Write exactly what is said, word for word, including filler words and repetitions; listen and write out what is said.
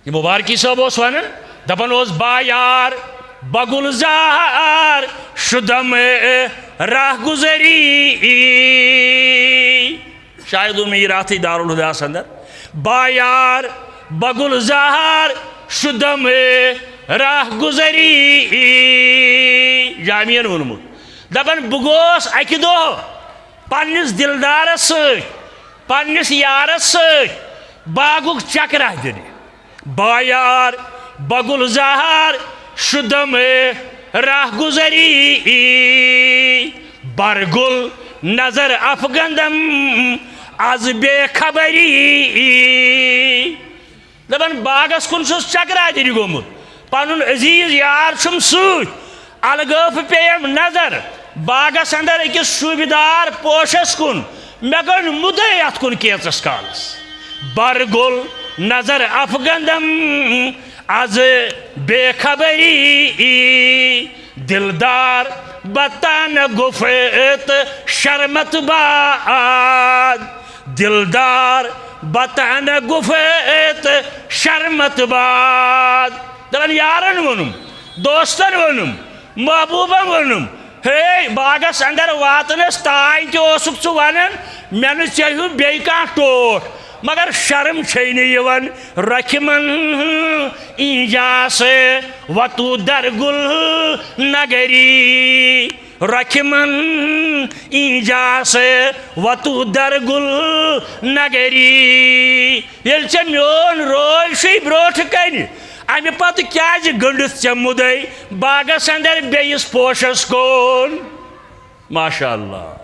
یہِ مُبارکی صٲب اوس وَنان، دَپان اوس، "با یار، بہ گُلزار شُدم راہ گُزری۔" شاید ووٚن مےٚ یہِ راتھٕے دارالہداہَس اندر، "با یار، بہ گُلزار شُدم راہ گُزری۔" جامیَن ووٚنمُت۔ دَپان، بہٕ گوس اَکہِ دۄہ پننِس دِلدارَس سۭتۍ، پننِس یارَس سۭتۍ باغُک چکرا دِنہِ۔ با یار، بہ گُلزار شُدم راہ گُزری، بر گُل نظر افگندم از بے خبری۔ دَپان، باغس کُن چھُس چکرا دِنہِ گوٚمُت، پنُن عزیز یار چھُم سۭتۍ، الگٲف پیٚیم نظر باغس اندر أکِس شوٗبہِ دار پوشس کُن، مےٚ گٔنڈ مُدے اتھ کُن کینژس کالس۔ بر گُل نظر افگندم از بے خبری، دلدار بتان گفت شرمت باد، دلدار بتان گفت شرمت باد۔ دَپان، یارن ووٚنُم، دوستن ووٚنُم، محبوبن ووٚنُم، ہے، باغس اندر واتنس تام تہِ اوسُکھ ژٕ ونان، مےٚ نہٕ ژےٚ ہیوٗ بیٚیہِ کانٛہہ ٹوٹھ، مگر شرم چھے نہٕ یِوان۔ رۄکھِ من اینجاس وتو در گُل نگری، رۄکھِ من اینجاس وتو در گُل نگری۔ ییٚلہِ ژےٚ میون روے چھُے برونٛٹھ کنہِ، امہِ پتہٕ کیازِ گٔنڈِتھ ژےٚ مُدے باغس اندر بیٚیِس پوشس کُن؟ ماشاء اللہ۔